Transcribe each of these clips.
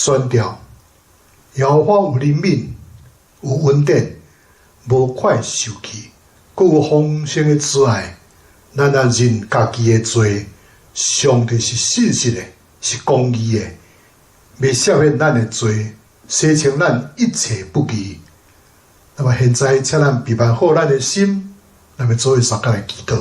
宣告，耶和華有憐憫，有恩典，無快受氣，閣有豐盛的慈愛。咱若認家己的罪，上帝是信實的，是公義的，欲赦免咱的罪，洗清咱一切不義。那麼現在，請咱備辦好咱的心，咱欲做伙相共來祈禱。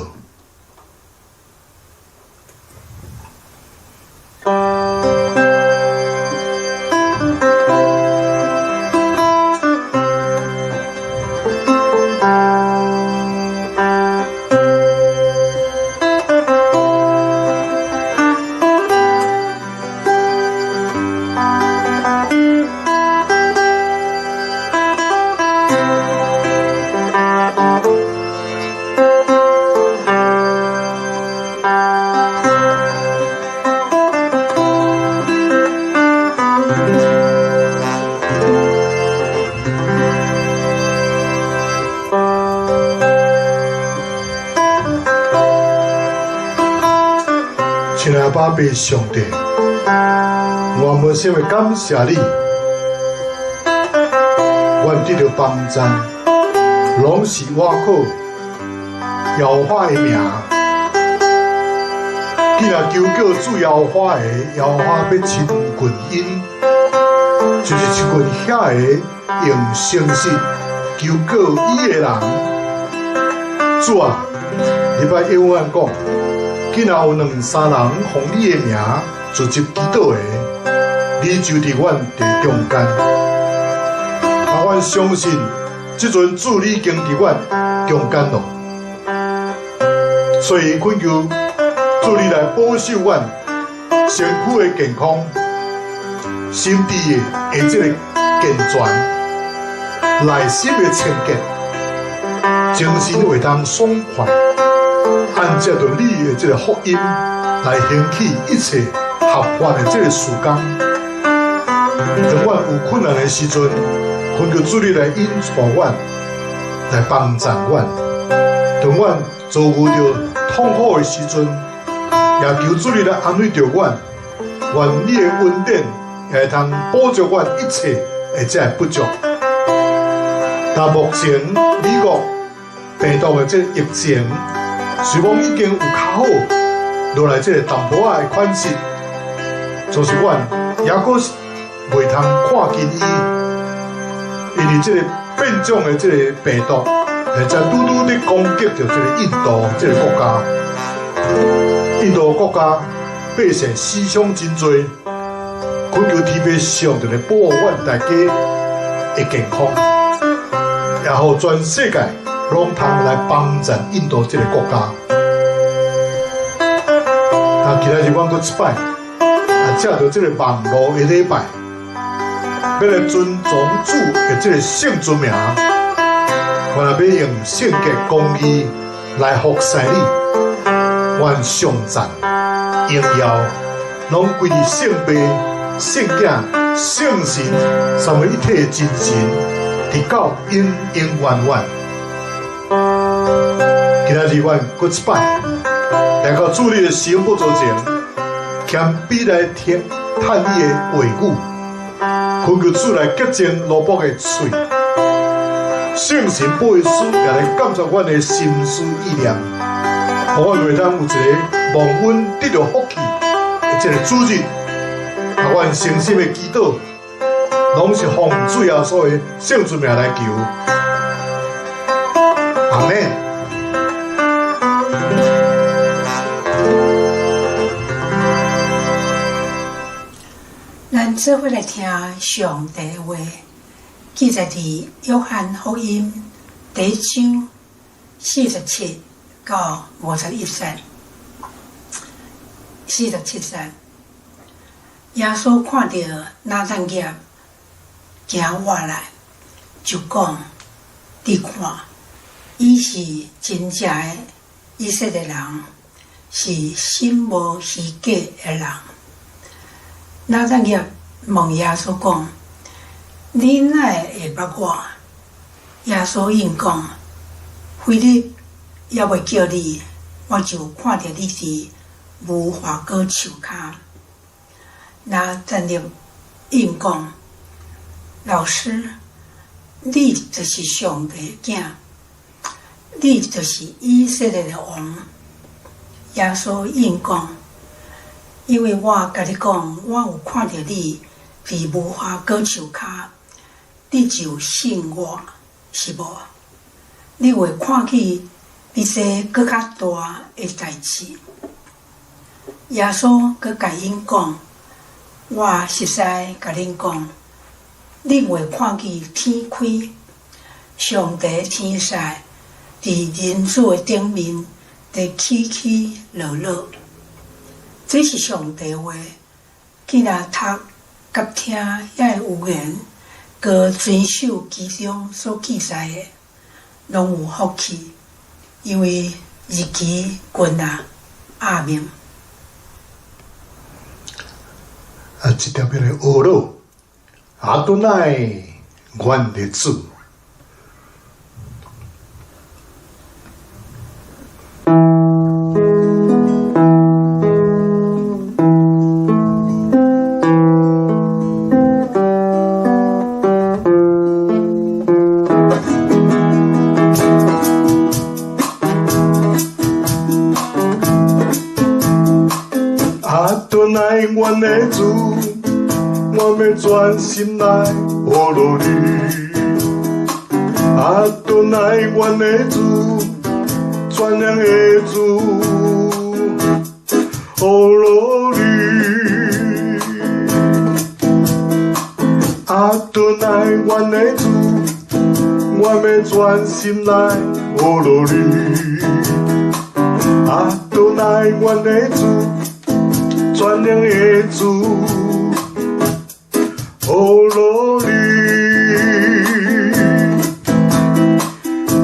親愛的爸爸上帝，我無想欲感謝你，阮得著幫贊，攏是倚靠耶和華的名。既然求告主耶和華的，耶和華欲親近𪜶，就是親近遐个用誠實求告伊的人。主啊，你捌永遠講，既若有兩三人奉你的名聚集祈禱的，你就佇阮佇中間。啊，阮相信，這陣主你已經佇阮中間囉。所以懇求主你來保守阮身軀的健康，心智的這個健全，內心的清潔，精神會當爽快。按照著你的這個福音來興起一切合法的這個事工。當阮有困難的時陣，懇求主你來引帶阮，來幫助阮。當阮遭遇著痛苦的時陣，也求主你來安慰著阮，願你的恩典也會通補足阮一切的這個不足。但目前美國病毒的這個疫情，雖講已經有較好，落來這個淡薄仔的款式，就是阮猶閣是袂通看輕伊，因為這個變種的這個病毒，現在拄拄咧攻擊著這個印度這個國家，印度國家百姓死傷真濟，懇求天父上帝來保護阮大家的健康，也予全世界攏通來幫贊印度這個國家。啊，今仔日阮閣一擺，啊，藉著這個網路的禮拜，欲來尊崇主的這個聖尊名，阮也欲用聖潔公義來服侍你，願頌讚榮耀攏歸予聖父、聖子、聖神三位一體的真神，直到永永遠遠。今仔日阮閣一擺來到主你的施恩寶座前，謙卑來聽探你的話語，懇求主來潔淨奴僕的喙，聖神保惠師也來監察阮的心思意念，予阮會當有一个蒙恩得著福氣的這个主日，啊，阮誠心的祈禱，攏是奉主耶穌的聖尊名來求，阿們。咱做伙來聽上帝的話，記載佇約翰福音第一章47到51節。47節，耶穌看著拿但業行活來，就講：你看，伊是真正的以色列人，是心無虛假的人。拿但業問耶穌講：你哪會捌我？耶穌應講：腓力猶未叫你，我就看著你佇無花果樹跤。拿但業應講：老師，你就是上帝的囝，你就是以色列的王。耶穌應講：因為我共你講，我有看著你佇無花果樹跤，你就信我，是無？你會看見比這閣較大的代誌。耶穌閣共𪜶講：我實在共恁講，恁會看見天開，上帝天使佇人子的頂面佇起起落落。這是上帝話，既若讀佮聽遐个預言，閣遵守其中所記載的，攏有福氣，因為日期近啊。阿們。啊，這條片的呵咾，阿多奈，阮的主。阿多奈，阮的主，我欲全心來呵咾你。阿多奈，阮的主，全能的主，呵咾你。阿多奈，阮的主，我欲全心來呵咾你。阿多奈，阮的主，全能的主，呵咾你。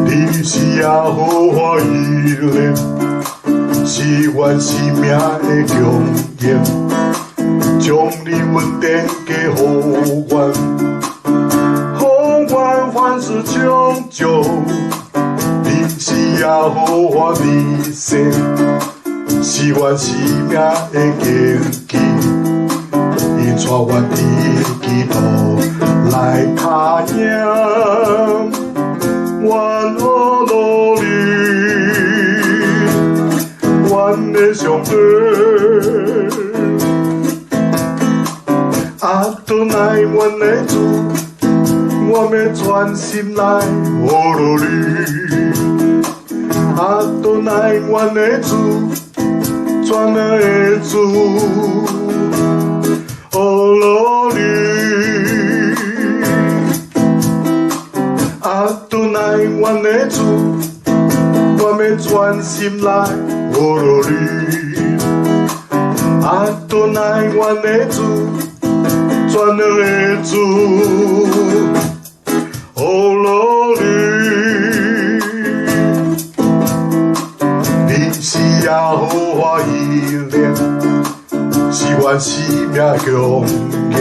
你是耶和華以勒，是阮生命的供應，將你恩典加予阮，予阮凡事充足。你是耶和華尼西，是阮生命的根基，𪜶帶阮佇基督來跤贏，阮呵咾你，阮的上帝。阿多奈，阮的主，我欲全心來呵咾你。阿多奈，阮的主，全能的主，呵咾你。阿多奈，阮的主，我欲全心來呵咾你。阿多奈，阮的主，全能的主，呵咾你。你是耶和華以勒，是阮生命供應，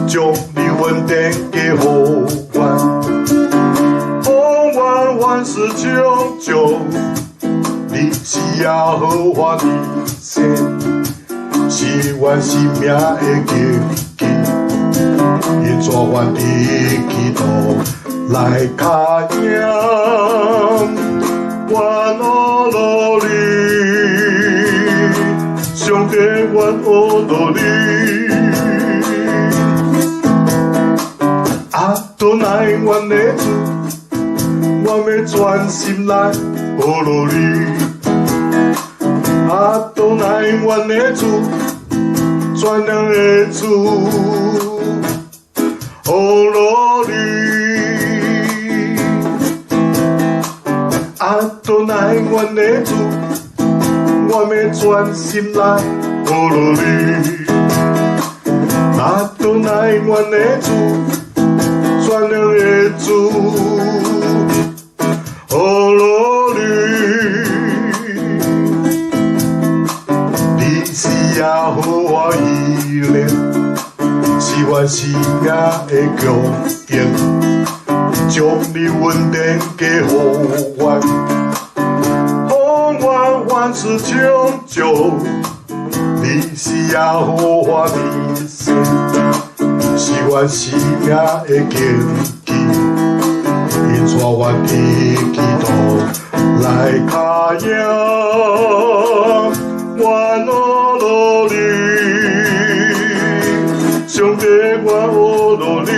將你恩典加予阮，予阮凡事充足。你是耶和華尼西，是阮生命的根基，𪜶帶阮佇基督來跤贏，阮呵咾你，上帝，阮呵咾你。阿多奈，阮的主，我欲全心來呵咾你。阿多奈，阮的主，全能的主，呵咾你。阿多奈，阮的主，我欲全心來呵咾你。阿多奈，阮的主，全能的主，呵咾你。你是耶和華以勒，是阮生命的供應，將你恩典加予阮，予阮凡事充足。你是耶和華尼西，是阮生命的根基，伊帶阮佇基督來跤贏，阮學落你，上帝阮學落你，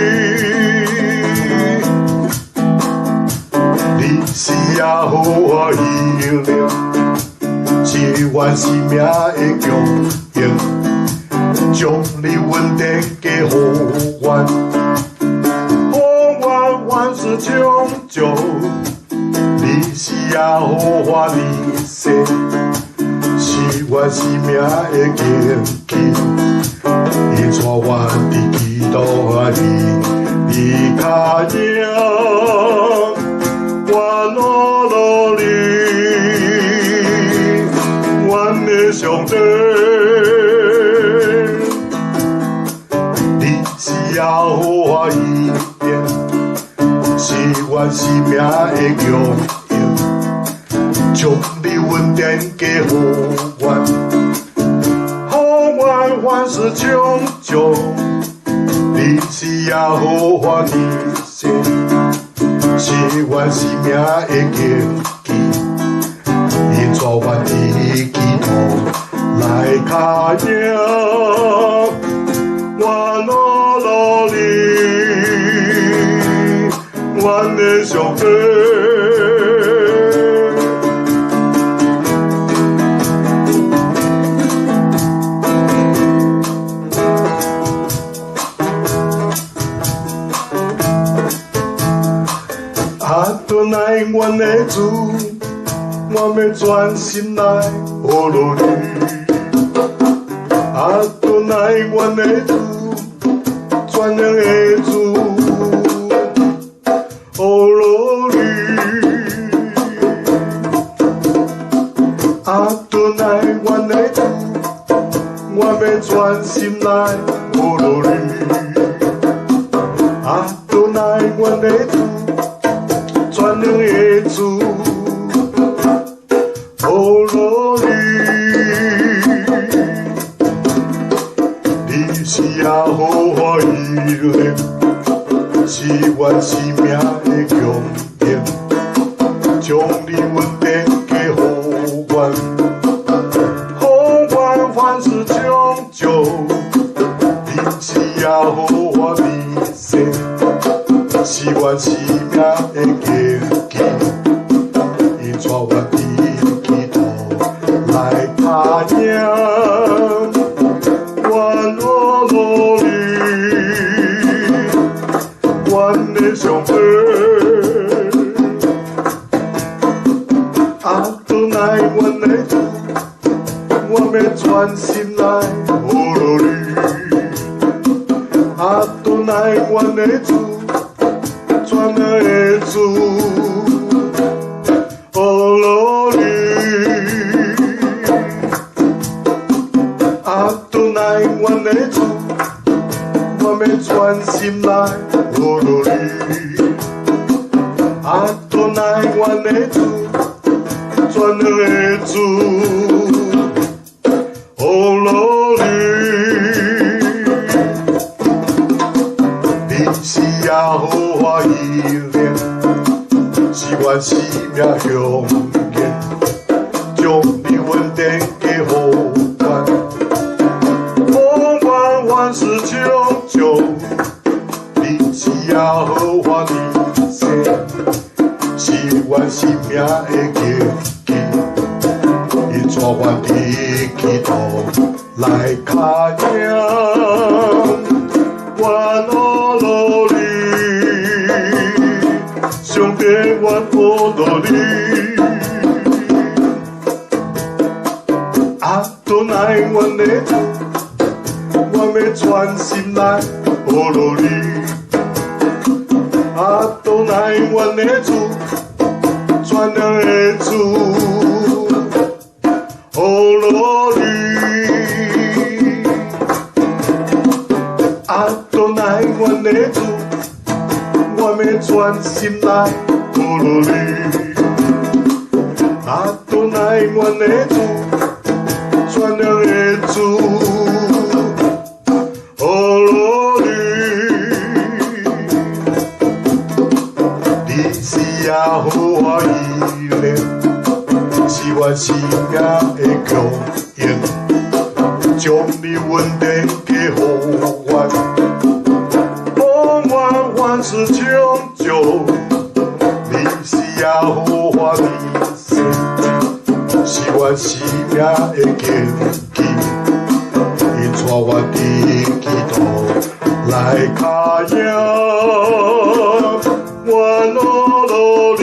你是耶和華以勒，是阮生命的供應。將你恩典加予阮，予阮萬事充足。你是耶和華尼西，是阮生命的根基。伊帶阮佇基督裡，你跤贏，阮學落你，阮的上帝。你是耶和華伊勒，是阮生命的供應，將你恩典加予阮，予阮萬事充足。你是耶和華尼西，是阮生命的根基，伊帶阮佇基督來跤贏，阮學落你，阮的上帝。阿多奈，阮的主，我欲全心來學落你。阿多奈，阮的主，全能的主，學落你。阿多奈，阮的主，我欲全心來學落你。阿多奈，阮的主，全能的主，學落你。你是耶和華以勒，是阮生命的供應，將你恩典加予阮，予阮凡事充足。你是耶和華尼西，是阮生命的根基，伊帶阮佇基督來跤贏，阮學落你，阮的上帝。阿多奈，阮的主，我欲全心來學落你。阿多奈，阮的主，全能的主，學落你。阿多奈，阮的主，我欲全心來學落你。阿多奈，阮的主，全能的主，學落你。你是耶和華以勒，是阮生命供應，將你恩典加予阮，予阮萬事充足。你是耶和華尼西，是阮生命的根基，伊帶阮佇基督來跤贏，阮學落你，上帝阮學落你。阿多奈，阮的主，我欲全心來學落你。阿多奈，阮的主，全能的主，學落你。阿多奈，阮的主，我欲全心來學落你。阿多奈，阮的主，全能的主，學落你。華以靈，是阮生命的供應，將你恩典加予阮，予阮凡事充足。你是耶和華的神，是阮生命的根基，伊帶阮佇基督來跤贏，阮呵囉你，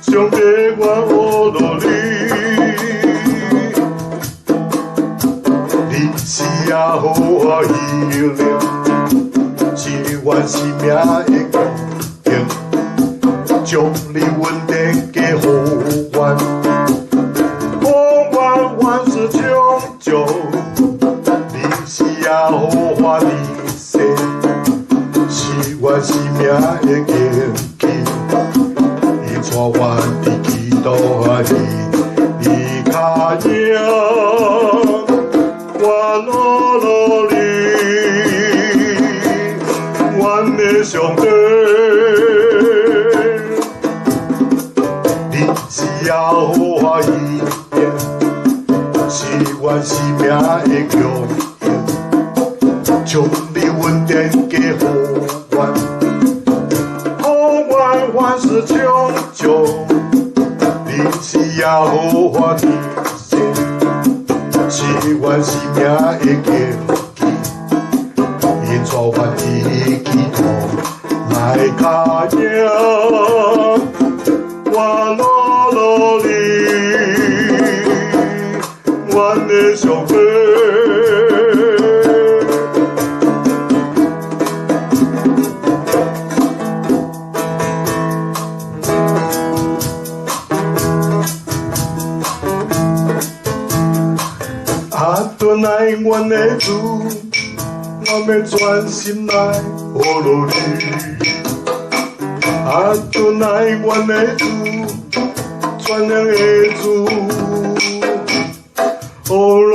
上帝阮呵囉你，你是耶和華以勒，是阮生命的供應，將你恩典加予阮，予阮凡事充足。你是耶和華的神，是阮生命的根基，伊帶阮佇基督裡，伊跤贏，阮呵囉你，阮的上帝。你是耶和華以勒，是阮生命的供應，將你恩典加予阮，予阮凡事充足。你是耶和華的神，是阮生命的根基，伊帶阮佇基督來跤贏，阮呵囉你，阮的上帝。阿多奈，阮的主，我欲全心來呵囉你。阿多奈，阮的主，全能的主，呵囉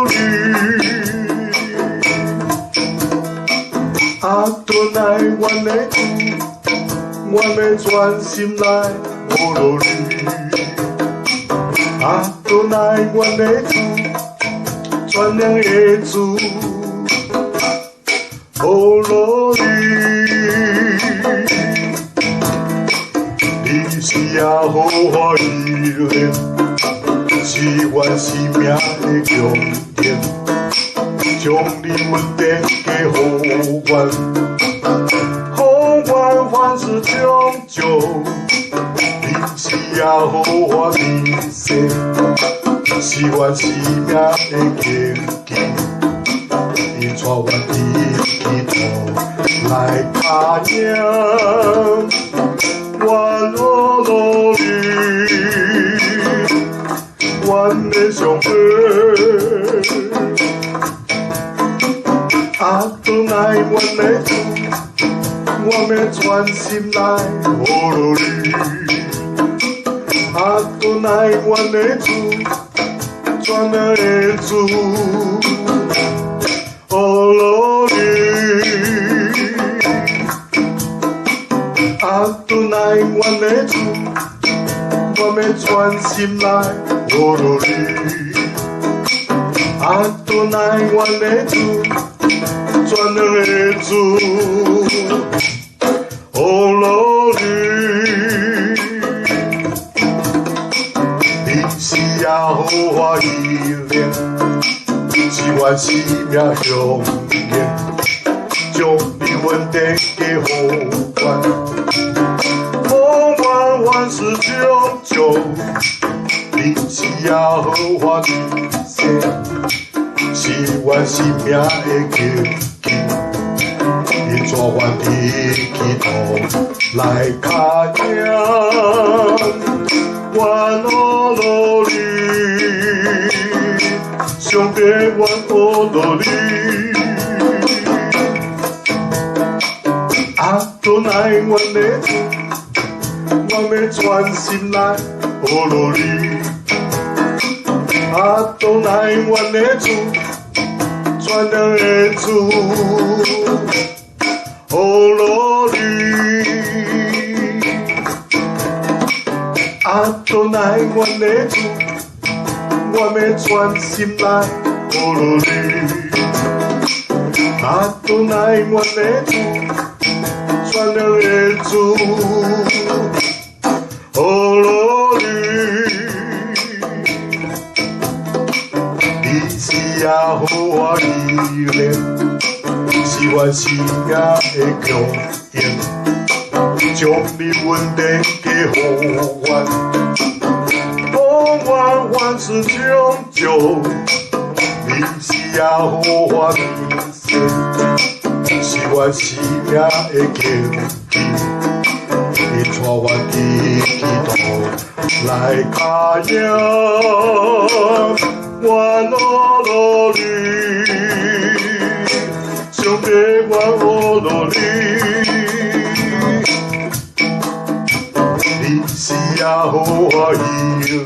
你。阿多奈，阮的主，我欲全心來呵囉你。阿多奈，阮的主，全能的主，呵囉你。你是耶和華以勒，是阮生命的供應，將你恩典加予阮，予阮凡事充足。你是耶和華的神，是阮生命的根基，伊帶阮佇基督來跤贏，阮呵囉你，阮的上帝。阿多奈，阮的主，我欲全心來呵囉你。阿多奈，阮的主，全能的主，呵囉你。阿多奈，阮的主，我欲全心來呵囉你。阿多奈，阮的主，全能的主，呵囉你。你是耶和華以勒，是阮生命供應，將你恩典加予阮，予阮凡事充足。你是耶和華的神，是阮生命的根基，伊帶阮佇基督來跤贏，阮呵囉你，上帝阮呵囉你。阿多奈，阮的主，我欲全心來呵囉你。阿多奈，阮的主，全能的主，呵囉你。阿多乃阮的主，我欲全心來呵咾你。阿多乃阮的主，全能的主，呵咾你。你是耶和華以勒，是阮生命的供應，將你恩典加予阮，予阮凡事充足。你是耶和華以勒，是阮生命的根基，你帶阮佇基督來跤贏，阮呵咾你，上帝阮呵咾你。你是耶和華以勒，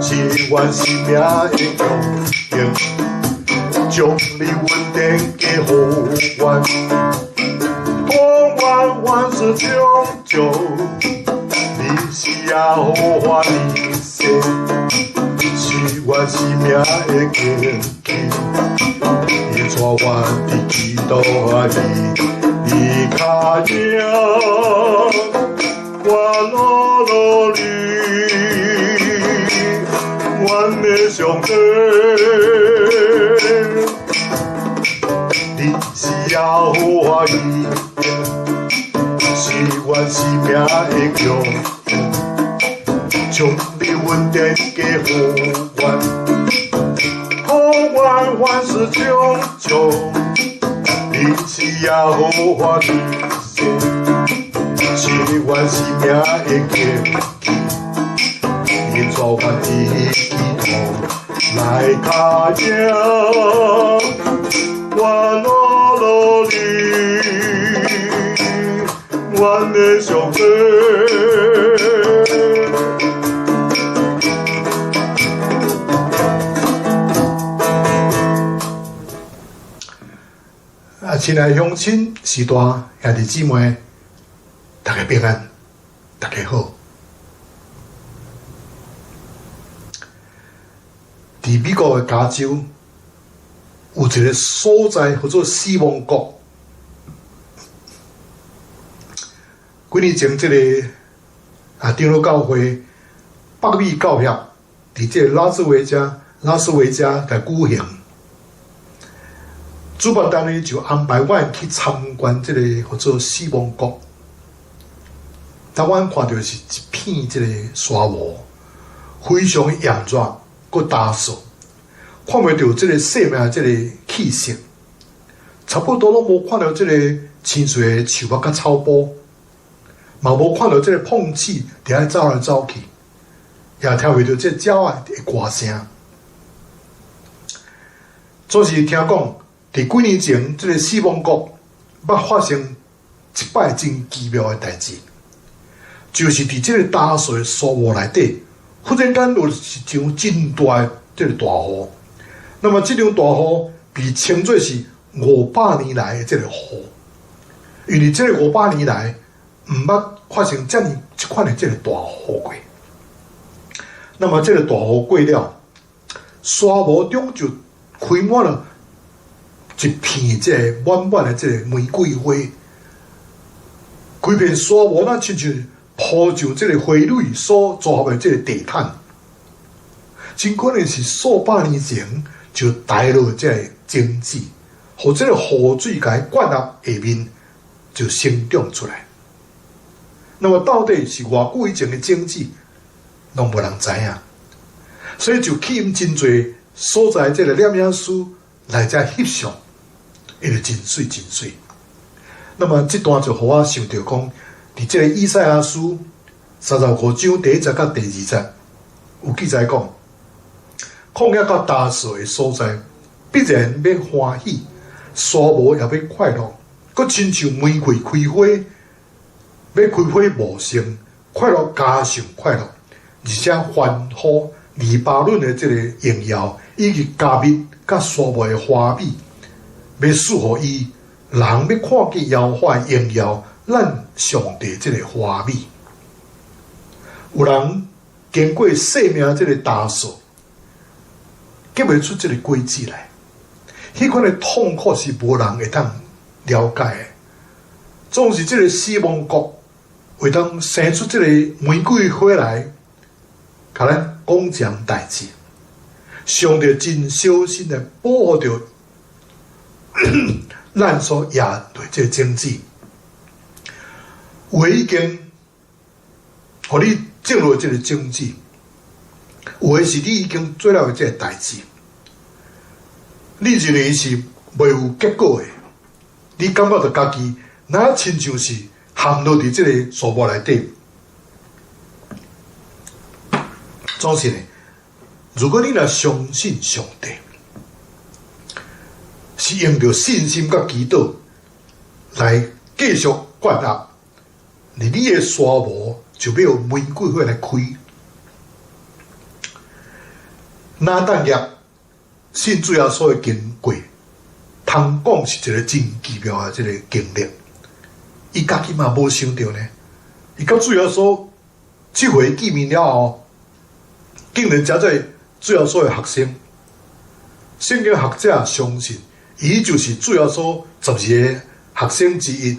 是阮生命的供應，將你恩典加予阮，予阮凡事充足。你是耶和華以勒，是阮生命的根基，你帶阮佇基督裡跤贏，阮呵咾你，阮的上帝。你是耶和華以勒，是阮生命的供應，將你恩典加予阮，予阮凡事充足。你是耶和華以勒，是阮生命的根基，你帶阮佇基督來跤贏，阮呵咾你，阮的上帝。啊，親愛鄉親、序大兄弟姊妹，大家平安，大家好。佇美國的加州，有一個所在叫做死亡谷。幾年前，這個長老教會北美教協佇這個拉斯維加來舉行，主辦單位就安排阮去參觀這個叫做死亡谷。當阮看著是一片這個沙漠，非常炎熱，閣乾燥，看袂著這個生命這個氣息，差不多攏無看著這個青翠的樹木佮草埔，嘛無看著這個碰鼠佇遐走來走去，也聽袂著這個鳥仔的歌聲。總是聽講，佇幾年前，這個死亡谷捌發生一擺真奇妙的代誌，就是佇這個乾燥的沙漠內底，忽然間落一場真大的這個大雨。那麼這場大雨被稱作是500年來的這個雨，因為這個500年來毋捌發生遮爾這款的這個大雨過。那麼這個大雨過了，沙漠中就開滿了一片這個滿滿的這個玫瑰花，規片沙漠若親像鋪上這個花蕊所組合的這個地毯，真可能是數百年前就帶落這個種子，予這個雨水共伊灌入下面就生長出來。那麼到底是偌久以前的種子，攏無人知影，所以就吸引真濟所在這個攝影師來遮翕相，因為真媠真媠。那麼這段就予我想著講，佇這個以賽亞書35章第一節佮第二節有記載講，曠野佮乾燥的所在，必然欲歡喜，沙漠也欲快樂，閣親像玫瑰開花，欲開花茂盛，快樂加上快樂，而且歡呼黎巴嫩的這個榮耀，以及迦密佮沙漠的華美，欲賜予伊，人欲看見耶和華的榮耀，咱上帝這個華美。有人經過生命這个擔數，結袂出這个果子來，彼款的痛苦是無人會當了解的。總是這个死亡谷會當生出這个玫瑰花來，共咱講一項代誌。上帝真小心來保護著咱所掖落這个種子，有的已經予你種落這个種子，有的是你已經做了這个代誌，你認為是袂有結果的，你感覺著家己若親像是陷落佇這个漩渦內底。總是呢，如果你若相信上帝，是用著信心佮祈禱來繼續灌壓，你的沙漠就欲予玫瑰花來開。拿但業信主耶穌的經過，通講是一个真奇妙的這个經歷。伊家己嘛無想著呢，伊佮主耶穌這回見面了後，竟然成做主耶穌的學生。聖經學者相信，伊就是主耶穌12个學生之一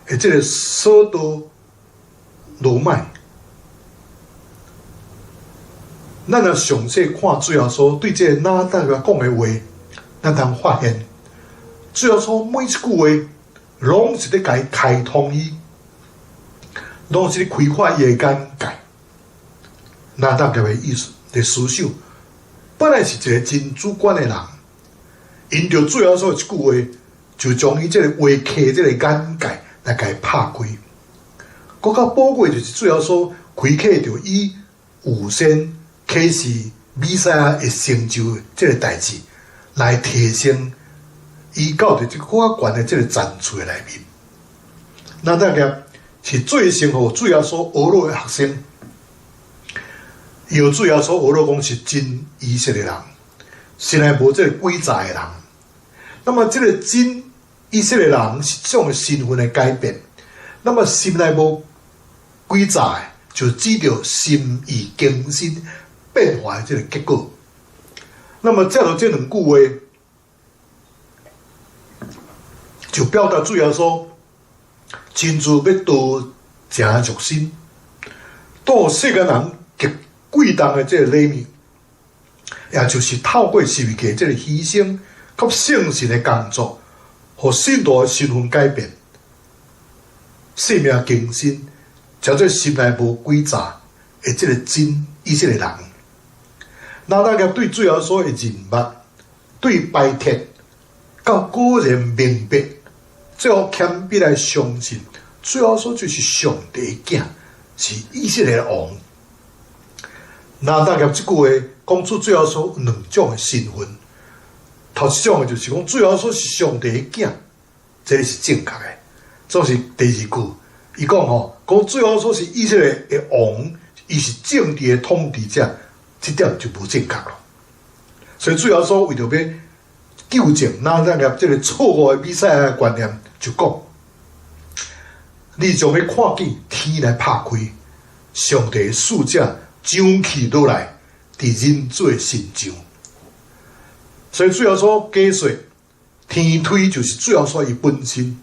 的這个所多羅麥。咱若詳細看主耶穌對這个拿但業講的話，咱通發現，主耶穌每一句話，攏是咧共伊開通伊，攏是咧開發伊的眼界。拿但業的意思的思想，本來是一个真主觀的人，因著主耶穌一句話，就將伊這个畫客這个眼界來共伊拍開。閣較寶貴就是主耶穌開啟著伊預先啟示彌賽亞會成就這个代誌，來提升伊到佇這個較懸的這个層次內面。拿但業是最先予主耶穌學落的學生，伊予主耶穌學落講是真以色列人，心內無這个詭詐的人。那麼這个真以色列人是這種身份的改變，那麼心內無詭詐的，就指著心意更新變化的這个結果。那麼藉著這兩句話，就表達主耶穌親自欲道成肉身，到世間人極貴重的這个禮物，也就是透過十字架這个犧牲佮聖神的工作，予信徒的身份改變，生命更新，成做心內無詭詐的這个真以色列人。拿但業對主耶穌的認捌，對拜託到果然明白，最後謙卑來相信，主耶穌就是上帝的囝，是以色列的王。拿但業這句話講出主耶穌有兩種的身份，頭一種的就是講主耶穌是上帝的囝，這个是正確的。總是第二句，伊講吼，講主耶穌是以色列的王，伊是政治的統治者，這點就無正確咯。所以主耶穌為著欲糾正拿但業這个錯誤的彌賽亞的觀念，就講：你將欲看見天來拍開，上帝的使者上去落來，佇人子的身上。所以主耶穌解說天梯就是主耶穌伊本身，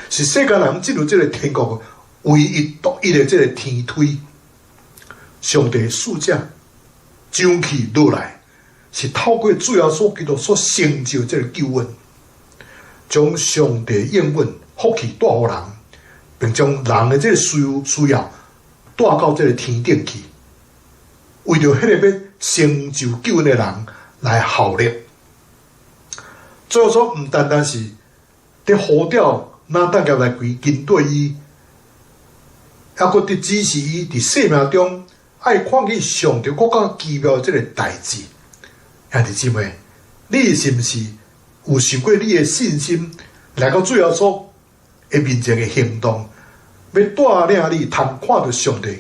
是世間人進入這个天國唯一獨一的這个天梯。上帝使者上去落來，是透過主耶穌基督所成就這个救恩，將上帝應允福氣帶予人，並將人的這个需要帶到這个天頂去，為著彼个欲成就救恩的人來效力。主耶穌毋單單是佇呼召拿但業來歸跟綴伊，猶閣佇指示伊佇生命中愛看見上帝閣較奇妙的這个代誌。兄弟姊妹，你是毋是有想過你的信心來到主耶穌的面前的行動，欲帶領你通看著上帝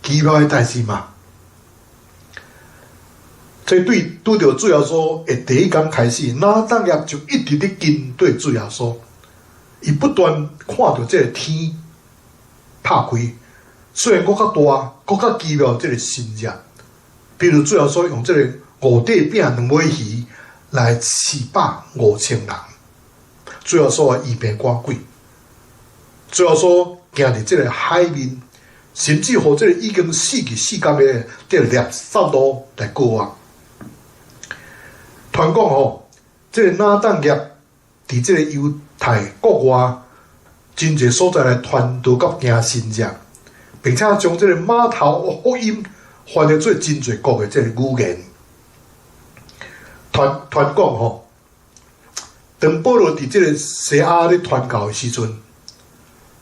奇妙的代誌嗎？這對拄著主耶穌的第一工開始，拿但業就一直佇跟綴主耶穌，伊不斷看著這个天拍開，雖然閣較大、閣較奇妙這个神跡，比如主耶穌用這个五塊餅兩尾魚來飼飽5000人，主耶穌醫病趕鬼，主耶穌行佇這个海面，甚至予這个已經44工的這个拉撒路來復活。傳講吼，這个拿但業佇這个猶太國外真濟所在來傳道佮行神跡，並且將這个馬太福音翻譯做真濟國的這个語言。傳傳講吼，當保羅佇這个西亞咧傳教的時陣，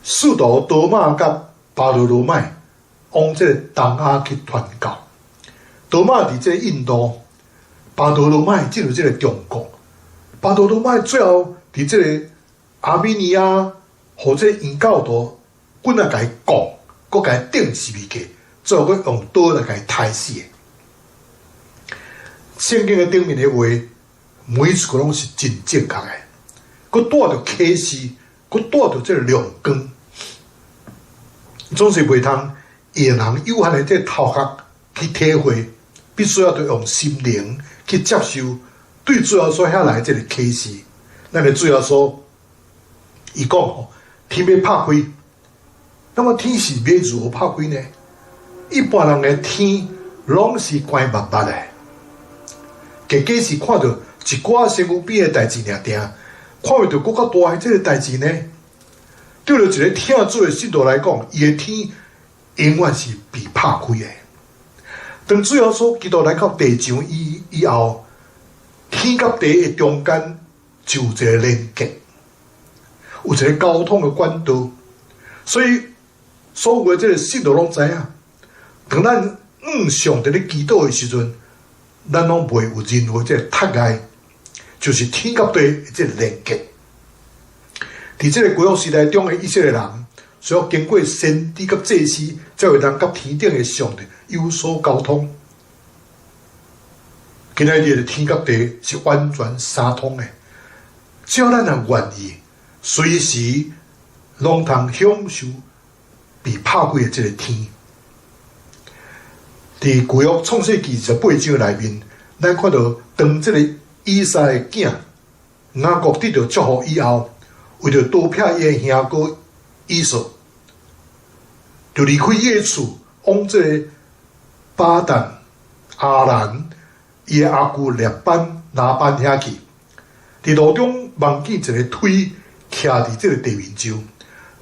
使徒多馬佮巴多羅買往這個東亞去傳教。多馬佇這个印度，巴多羅買進入這个中國。巴多羅買最後佇這个亞美尼亞，予這个異教徒棍仔共伊摃，閣共伊釘十字架，最後閣用刀來共伊刣死的。聖經的頂面的話，每一句攏是真正確的，閣帶著啟示，閣帶著這个亮光，總是袂通用人有限的這個頭殼去體會，必須要著用心靈去接受對主耶穌遐來這个啟示。咱的主耶穌，伊講吼，天欲拍開，那麼天是欲如何拍開呢？一般人的天攏是關密密的，結果是看著一寡身軀邊的代誌爾定，看袂著閣較大的這个代誌呢？對著一个疼主的信徒來講，伊的天永遠是被拍開的。當主耶穌基督來到地上以以後，天佮地的中間就有一个連結，有一个溝通的管道，所以所有的這个信徒攏知影，當咱向上帝咧祈禱的時陣，咱攏袂有任何這个窒礙，就是天佮地的這个連結。佇這个舊約時代中的以色列人，需要經過先知佮祭司，才會當佮天頂的上帝有所溝通。今仔日的天佮地是完全相通的，只要咱若願意，隨時攏通享受被拍開的這个天。佇舊約創世記28章內面，咱看著當這个以撒的囝雅各得著祝福以後，為著逃避伊的兄哥以掃，就離開伊的厝，往這个巴旦亞蘭伊的阿舅列班拉班遐去。佇路中望見一个推徛佇這个地面上，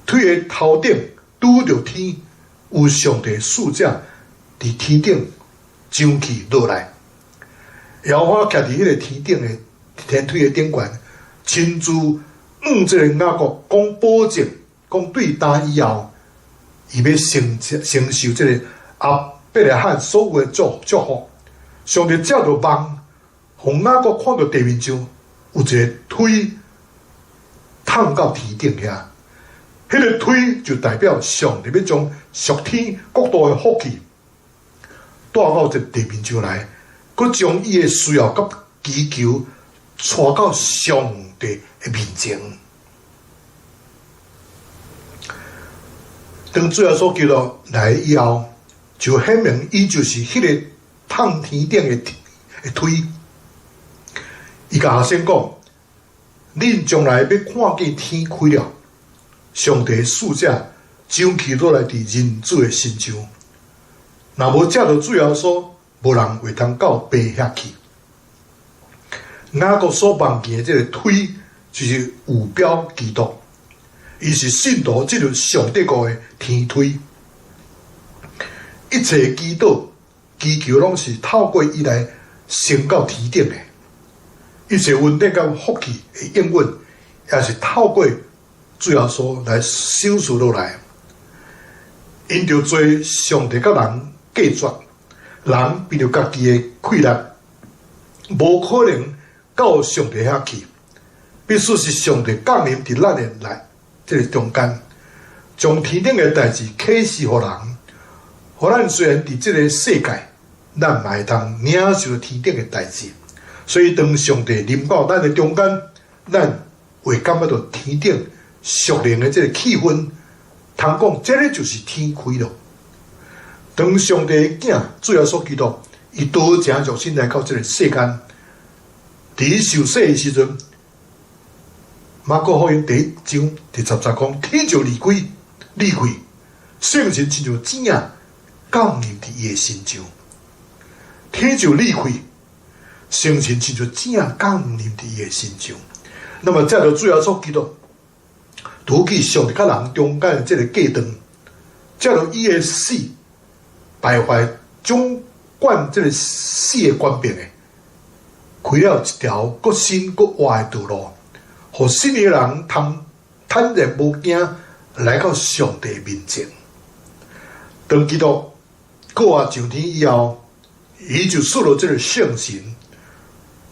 推的頭頂拄著天，有上帝使者佇天頂上去落來。耶和華徛佇彼个天頂的天梯的頂懸，親自向這个雅各講保證，講對今以後，伊欲承承受這个亞伯拉罕所有的祝祝福。上帝藉著夢，予雅各看著地面上有一个推探到天頂遐，彼个推就代表上帝欲將屬天國度的福氣帶到這地面上來，閣將伊的需要佮祈求帶到上帝的面前。當主耶穌基督來以後，就顯明伊就是彼个探天頂的的推。伊共學生講：恁將來欲看見天開了，上帝使者上去落來佇人子的身上。若無藉著主耶穌，無人會通到爸遐去。雅各所望見的這个推，就是預表基督，伊是信徒進入上帝國的天梯。一切祈禱、祈求，攏是透過伊來升到天頂的。一切恩典佮福氣的應允，也是透過主耶穌來賞賜落來。因著罪，上帝佮人隔絕，人憑著家己的氣力，無可能到上帝遐去，必須是上帝降臨佇咱的內這个中間，將天頂的代誌啟示予人，予咱雖然佇這个世界，咱嘛會通領受天頂的代誌。所以當上帝臨到咱的中間，咱會感覺到天頂屬靈的這个氣氛，通講這个就是天開了。當上帝的囝主耶穌基督，伊道成肉身來到這个世間，佇伊受洗的時陣，馬可福音第一章第十節講，天就離開，離開，聖神親像箭仔降臨佇伊的身上。天就離開，聖神親像箭仔降臨佇伊的身上。那麼，藉著主耶穌基督，除去上帝佮人中間的這个隔斷，藉著伊的死，敗壞掌管這个死的權柄的，開了一條閣新閣活的道路，予信的人通坦然無驚來到上帝面前。當基督復活上天以後，伊就賜落這个聖神，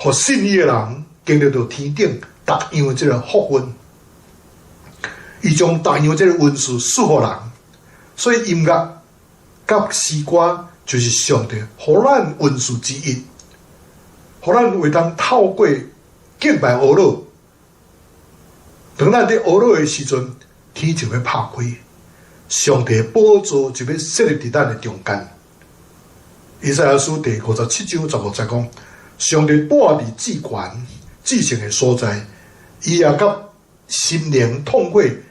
予信伊的人經歷著天頂逐樣這个福分。伊將逐樣這个恩賜賜予人，所以音樂佮詩歌就是上帝予咱恩賜之一，予咱會當透過敬拜阿老。當咱佇阿老的時陣，天就欲拍開，上帝寶座就欲設立佇咱的中間。以賽亞書第57章15節講：上帝住佇至懸、至聖的所在，伊也佮心靈痛悔、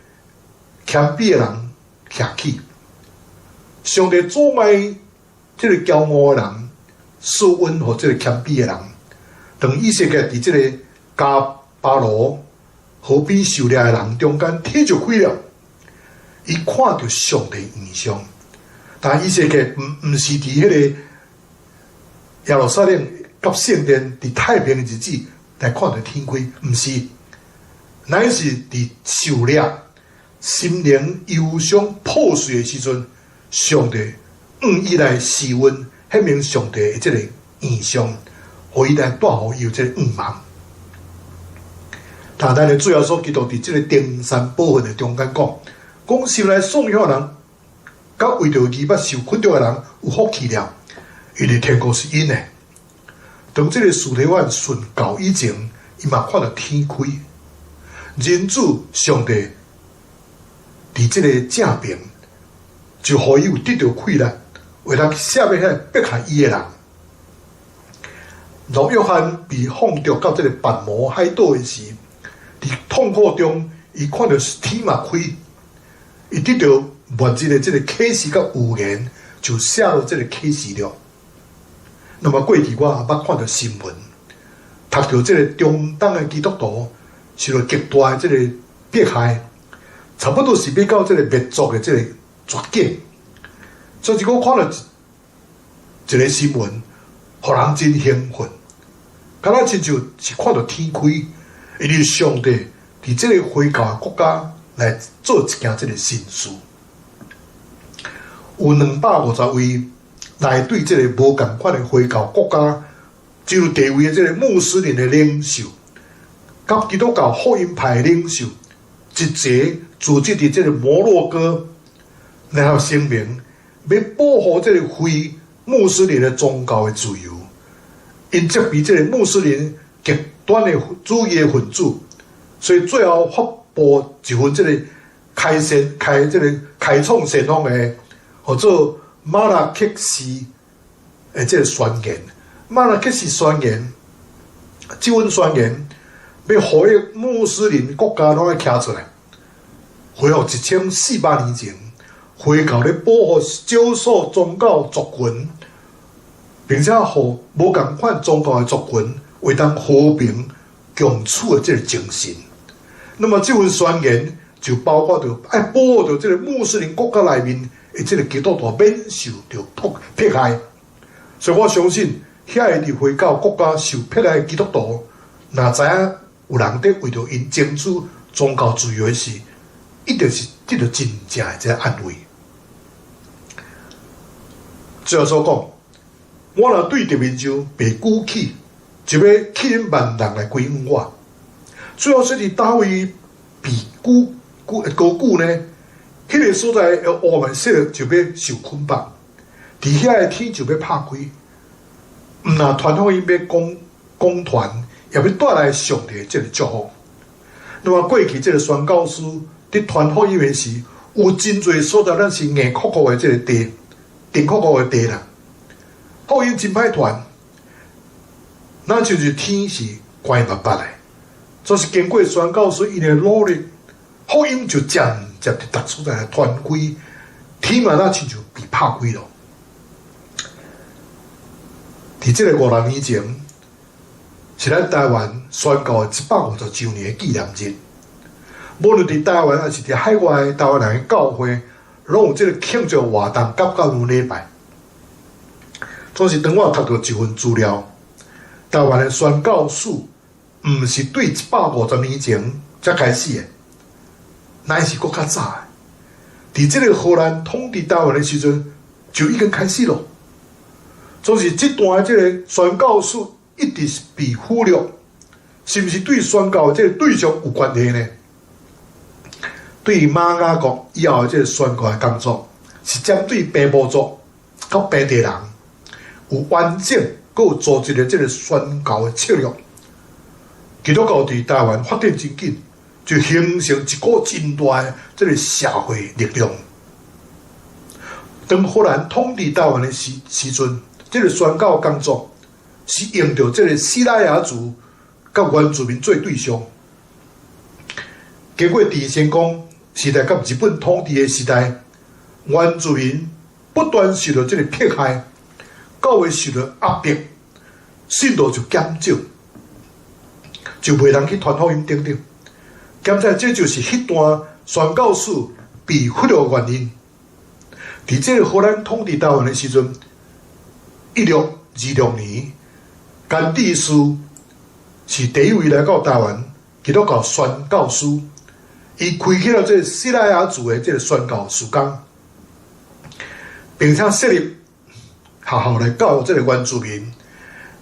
謙卑的人徛起。上帝阻礙這个驕傲的人，賜恩予這个謙卑的人。當以色列佇這个迦巴羅河邊狩獵的人中間，天就開了，伊看著上帝異象。但以色列毋是佇彼个耶路撒冷佮聖殿佇太平的日子來看著天開，毋是，乃是佇狩獵、心靈憂傷破碎的時陣，上帝向伊來施恩，顯明上帝的這个異象，予伊來帶予伊有這个願望。但咱的主耶穌基督佇這个登山寶訓的中間講，講心內喪向的人，佮為著義欲受捆綁的人有福氣了，因為天國是𪜶的。當這个司提反殉教以前，伊嘛看著天開，人子上帝佇這个正爿，就予伊有得著氣力，會當赦免彼個迫害伊的人。若約翰被放逐到這个拔摩海島的時，佇痛苦中，伊看著天嘛開，伊得著末日的這个啟示佮預言，就寫落這个啟示錄。那麼過去我也捌看著新聞，讀著這个中東的基督徒受著極大的這个迫害，差不多是欲到這个滅族的這个絕境。所以我看著一个新聞，予人真興奮，敢若親像是看著天開，因為上帝佇這个回教的國家來做一件這个神事。有250位來對這个無仝款的回教國家，真有地位的這个穆斯林的領袖，佮基督教福音派的領袖，一齊組織佇這个摩洛哥，聯合聲明，欲保護這个非穆斯林的宗教的自由。𪜶責備這个穆斯林極端的主義的分子，所以最後發布一份這个開先開這个開創先鋒的，號做馬拉喀什的這个宣言。馬拉喀什宣言，這份宣言欲呼籲穆斯林國家攏愛徛出來，恢復1400年前回教咧保護少數宗教族群，並且予無仝款宗教的族群會當和平共處的這个精神。那麼這份宣言就包括著愛保護著這个穆斯林國家內面的這个基督徒免受著迫害。所以我相信，遐个佇回教國家受迫害的基督徒，若知影有人佇為著𪜶爭取宗教自由的時，一定是得著真正的這个安慰。最後所講，我若對地面上被舉起，就欲吸引萬人來歸向我。最後說佇佗位被舉舉高舉呢？彼个所在的黑暗勢力就欲受捆綁，佇遐的天就欲拍開。毋若傳福音欲講講傳，也欲帶來上帝的這个祝福。那麼過去這个宣教師佇傳福音的時，有真濟所在咱是硬硞硞的這个地，定國國的地啦，福音真歹傳，若像是天是關密密的，總是經過宣教士𪜶的努力，福音就漸漸佇逐所在來傳開，天嘛若親像被拍開囉。佇這個50年前，是咱台灣宣教的150週年的紀念日。無論佇台灣抑是佇海外，台灣人的教會，攏有這個慶祝活動，甲教會禮拜。總是當我讀著一份資料，台灣的宣教史，毋是對150年前才開始的，乃是閣較早的。佇這個荷蘭統治台灣的時陣，就已經開始囉。總是這段這個宣教史一直是被忽略，是毋是對宣教的這個對象有關係呢？對瑪雅國以後的這個宣教的工作，是針對平埔族佮平地人有完整閣有組織的這個宣教的策略。基督教佇台灣發展真緊，就形成一股真大的這個社會力量。當荷蘭統治台灣的時陣，這個宣教工作是用著這個西拉雅族佮原住民做對象。經過鄭成功時代佮日本統治的時代，原住民不斷受著這個迫害，教會受著壓迫，信徒就減少，就袂人去傳福音等等。兼且這就是彼段宣教史被忽略的原因。佇這個荷蘭統治台灣的時陣，1626年，甘地斯是第一位來到台灣基督教宣教師，伊開啟了這個西拉雅族的這個宣教事工，並且設立學校來教育這個原住民。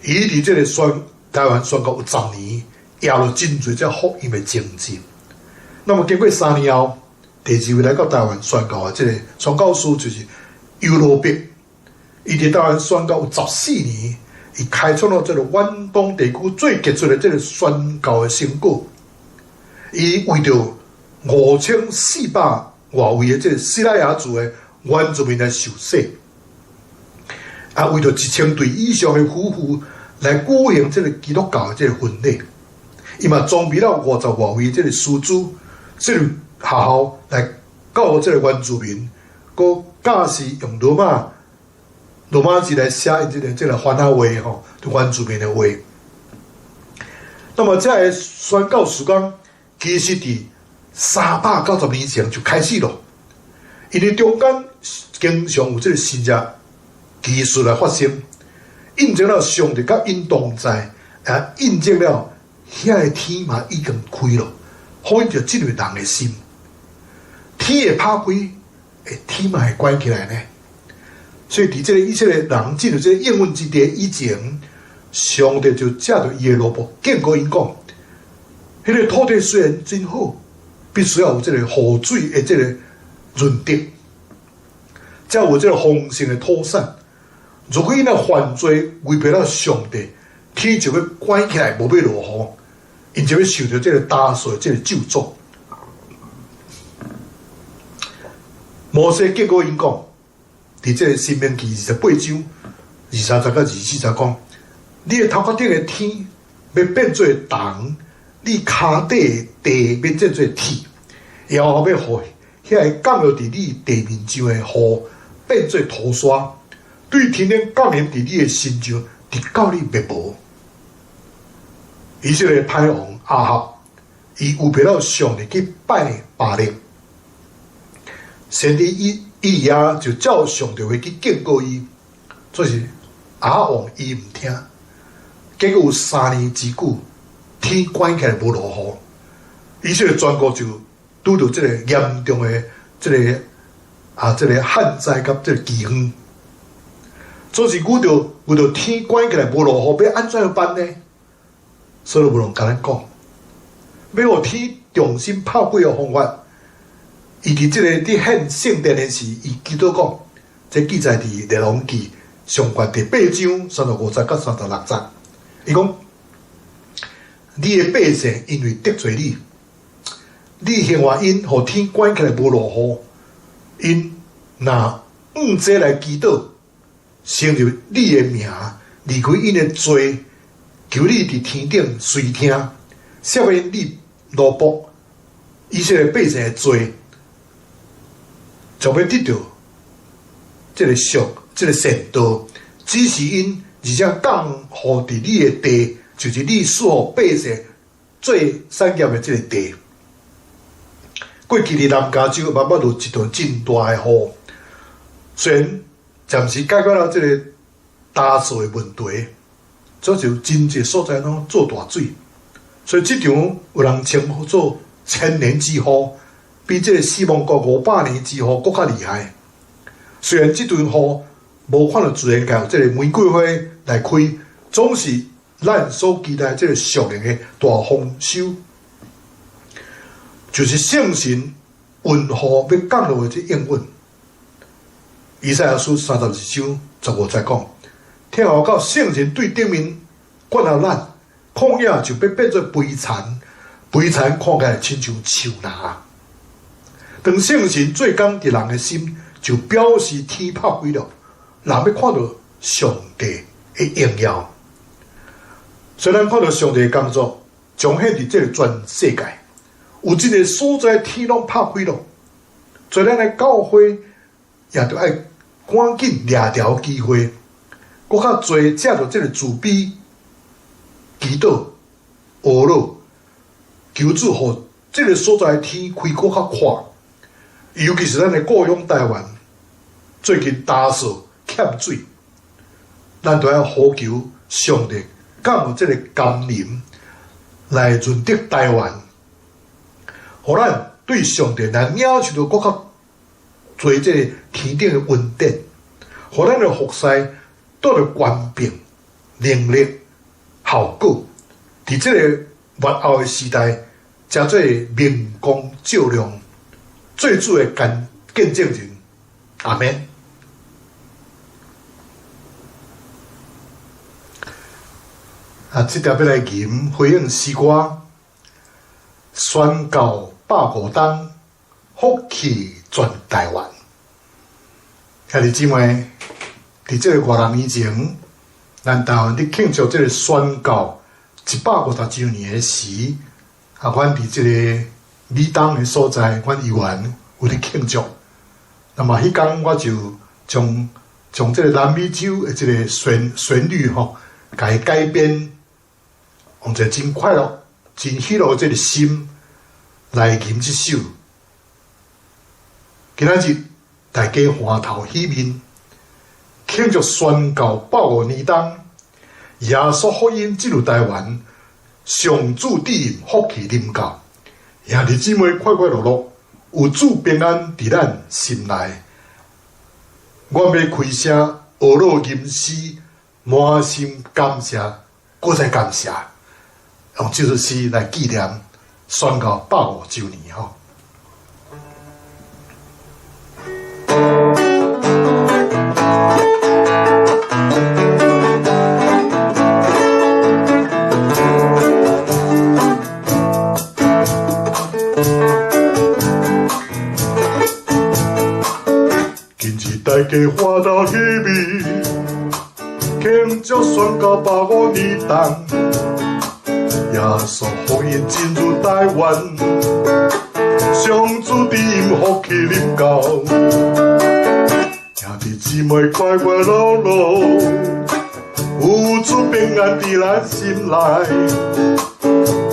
伊佇這個台灣宣教有10年，掖了真濟這福音的種子。那麼經過3年後，第二位來到台灣宣教的這個宣教師就是尤羅伯。伊佇台灣宣教有14年，伊開創了這個遠東地區最傑出的這個宣教的成果。伊為著5400外位的這個西拉雅族的原住民來受洗，啊，為著1000對以上的夫婦來舉行這個基督教的這個婚禮，伊嘛裝備了50外位這個師資，設立學校來教育這個原住民，閣教示用羅馬字來寫𪜶這個番仔話吼，原住民的話。那麼這个宣教事工其實佇390年前就開始囉，因為中間經常有這個神蹟奇事來發生，印證了上帝佮𪜶同在，也印證了遐个天嘛已經開囉，福音就進入人的心。天會拍開，天嘛會關起來呢。所以，佇這個以色列人進入這個應允之地以前，上帝就藉著伊的奴僕警告𪜶講：彼個土地雖然真好，必須要有這個雨水的這個潤澤，才有這個豐盛的土產。如果𪜶若犯罪違背了上帝，天就欲關起來，無欲落雨，𪜶就欲受著這個大數的這個咒詛。摩西警告𪜶講，佇這個申命記28章23節到24節講，你的頭殼頂的天欲變做銅，你跤底的地欲變做鐵，耶和華欲予遐個降落佇你地面上的雨變做塗沙，對天頂降臨佇你的身上，直到你滅無。以色列歹王亞哈，伊違背了上帝去拜巴力，先知以利亞就照上帝話去警告伊，總是亞哈王伊毋聽，結果有3年之久，天關起來無落雨，以色列全國就拄著這個嚴重的這個旱災佮這個饑荒。總是遇著天關起來無落雨，欲按怎樣辦呢？所羅門共咱講，欲予天重新拍開的方法。伊佇這個佇獻聖殿的時，伊祈禱講，這記載佇列王紀上卷第8章35節到36節。伊講：你的百姓因為得罪你，你刑罰𪜶，予天關起來無落雨，𪜶若按這來祈禱，成就你的名，離開𪜶的罪，求你佇天頂垂聽，赦免你奴僕以色列百姓的罪，就欲得著這个上這个善道，指示𪜶，而且降予佇你的地，就是你賜予百姓做產業的這个地。過去佇南加州慢慢落一場真大的雨，雖然暫時解決了這个焦燥的問題，這就真濟所在攏做大水，所以這場有人稱呼做千年之雨，比這个死亡谷500年之雨閣較厲害。雖然這陣雨無看著自然界有這个玫瑰花來開，總是咱所期待這个屬靈的大豐收，就是聖神雲雨欲降落的這應允。以賽亞書32章15節講：聽候到聖神對頂面灌予咱，曠野就欲變做肥田，肥田看起來親像樹林。當聖神做工佇人的心，就表示天拍開了，人欲看著上帝的榮耀。雖然看著上帝的工作彰顯佇這个全世界，有一个所在天攏拍開了，所以咱的教會也著愛趕緊掠著機會，閣較濟藉著這个慈悲、祈禱、哀禱，求主予這个所在天開閣較闊。尤其是咱的故鄉台灣，最近焦燥欠水，咱著愛呼求上帝降這个甘霖來潤澤台灣，予咱對上帝來領受著閣較濟這个天頂的恩典，予咱的服侍得著權柄、能力、效果，佇這个末後的時代，成做明光照亮，做主的見證人。阿們。啊，這條欲來吟回應詩歌，宣告百五冬，福氣全台灣。兄弟姊妹，佇這個偌人年前，咱台灣佇慶祝這个宣告150週年的時，啊，阮佇這个美東的所在，阮議員有佇慶祝。那麼彼工我就將這个南美洲的這个旋律吼，共伊改編，用一个真快樂、真喜樂的這个心來吟這首。今仔日大家歡頭喜面，慶祝宣告百五年冬，耶穌福音進入台灣，上主賜恩福氣臨到，兄弟姊妹快快樂樂，有主平安佇咱心內。我欲開聲學樂吟詩，滿心感謝，閣再感謝，用這首詩來紀念宣告百五週年吼。今日大家歡頭喜面，慶祝宣告百五年冬，耶穌福音進入台灣，上主賜恩福氣臨到，兄弟姊妹快快樂樂，有主平安佇咱心內，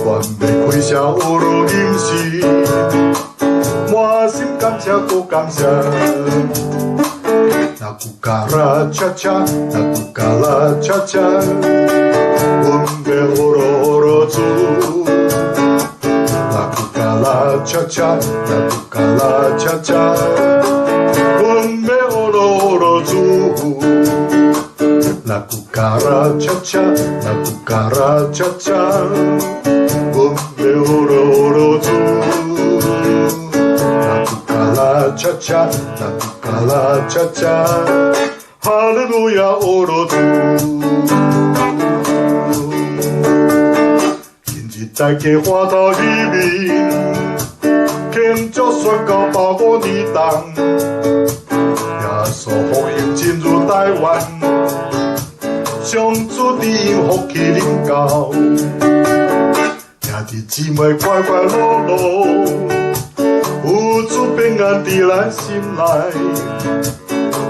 阮欲開聲學樂吟詩，滿心感謝閣感謝。La cucaracha cha, la cucaracha cha，阮欲學樂學樂主。La cucaracha cha, la cucaracha cha，阮欲學樂學樂主。La cucaracha cha, la cucaracha cha，阮欲學樂學樂主。La cucaracha cha, la cucaracha cha，哈利路亞，學樂主。今日大家歡頭喜面，慶祝宣告百五年冬，耶穌福音進入台灣，上主的福氣臨到，兄弟姊妹快快樂樂，有主平安佇咱心內，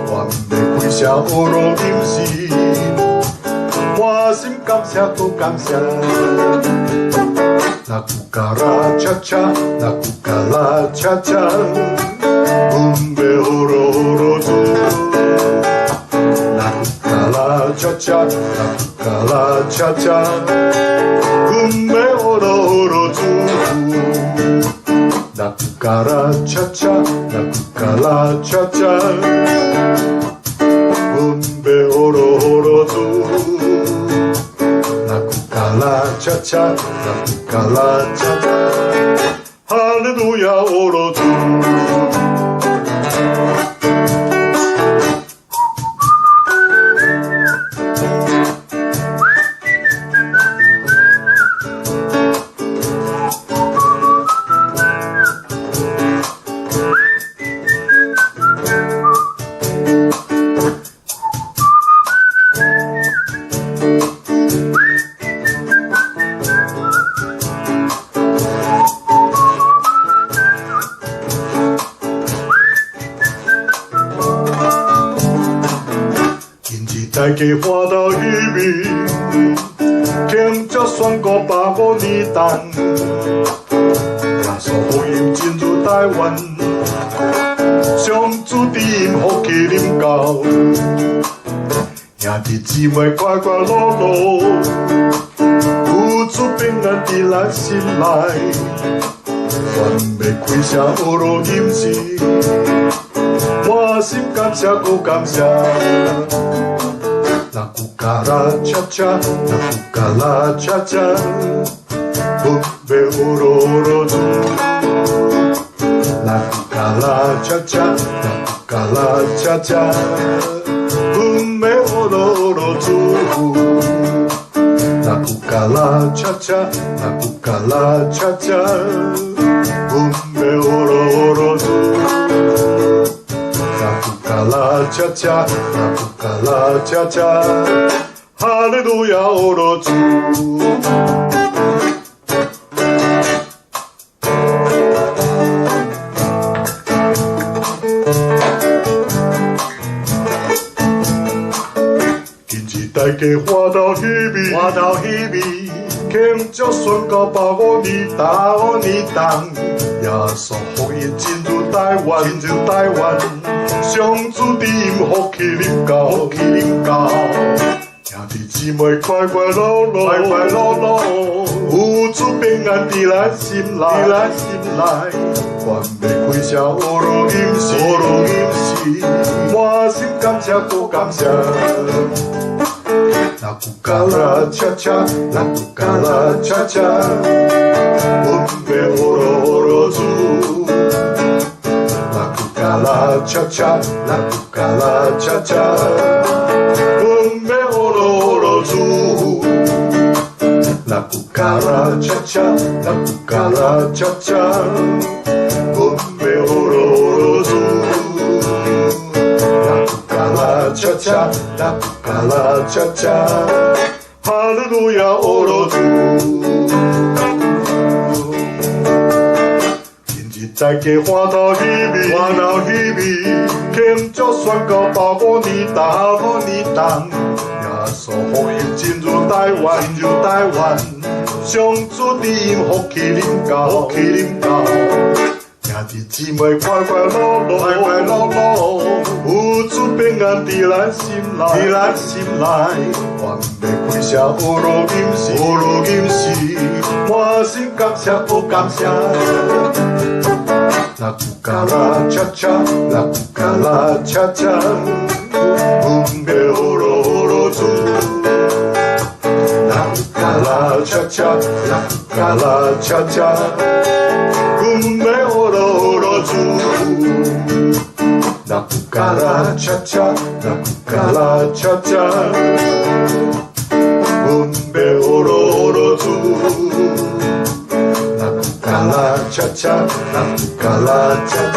願欲開聲呵咾吟詩，滿心感謝閣感謝。那古卡拉恰恰，那古卡拉恰恰，阮欲呵咾呵咾主。那古卡拉恰恰，那古卡拉恰恰，阮欲呵咾呵咾主。那古卡拉恰恰，那古卡拉恰恰，阮欲呵咾呵咾主。那古卡拉恰恰，那古卡拉恰恰，哈利路亞，呵咾主。大家歡樂喜味，慶祝宣告150年誕。耶穌福音進入台灣，上主的福氣臨到，兄弟姊妹快快樂樂，有主平安佇咱心內，願欲開聲呵咾吟詩，滿心感謝閣感謝。那古卡拉恰恰，那古卡拉恰恰，阮欲呵咾呵咾主。那古卡拉恰恰，那古卡拉恰恰，阮欲呵咾呵咾主。那古卡拉恰恰，那古卡拉恰恰，阮欲呵咾呵咾主。那古卡拉恰恰，那古卡拉恰恰，哈利路亞，呵咾主。今日大家歡樂喜味，歡樂喜味，慶祝宣告150年誕，150年誕。耶穌福音進入台灣，進入台灣，上主的福氣臨到，福氣臨到，兄弟姊妹快快樂樂，快快樂樂，有主平安佇咱心內，佇咱心內，願欲開聲呵咾吟詩，呵咾吟詩，滿心感謝閣感謝。那古卡拉恰恰，那古卡拉恰恰，阮欲呵咾呵咾主。那古卡拉恰恰，那古卡拉恰恰，阮欲呵咾呵咾主。那古卡拉恰恰，那古卡拉恰恰，阮欲呵咾呵咾主。那古卡拉恰恰，那古卡拉恰恰，哈利路亞，呵咾主。今日大家歡樂喜味，歡樂喜味，慶祝宣告150年誕，150年誕。耶穌福音進入台灣，進入台灣，上主的福氣臨到，福氣臨到，兄弟姊妹快快樂樂，快快樂樂，有主平安佇咱心內，佇咱心內，願欲開聲呵咾吟詩，呵咾吟詩，滿心感謝閣感謝。那古卡拉恰恰，那古卡拉恰恰，阮欲呵咾呵咾主。那古卡拉恰恰，那古卡拉恰恰，阮欲呵咾呵咾主。那古卡拉恰恰，那古卡拉恰恰，阮欲呵咾呵咾主。那古卡拉恰恰，那古卡拉恰恰，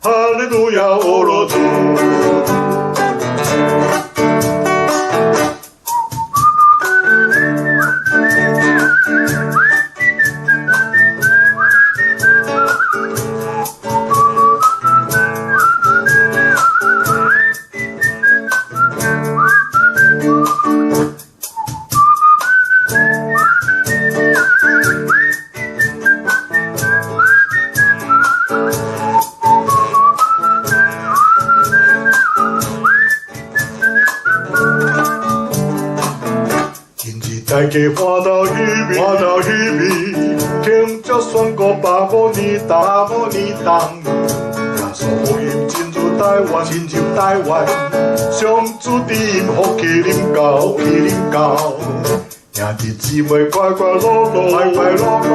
哈利路亞，呵咾羅主。大家歡樂喜美，歡樂喜美，慶祝宣告150年，150年冬。耶穌福音進入台灣，進入台灣，上主賜福氣臨到，福氣臨到。兄弟姊妹快快樂樂，快快樂樂，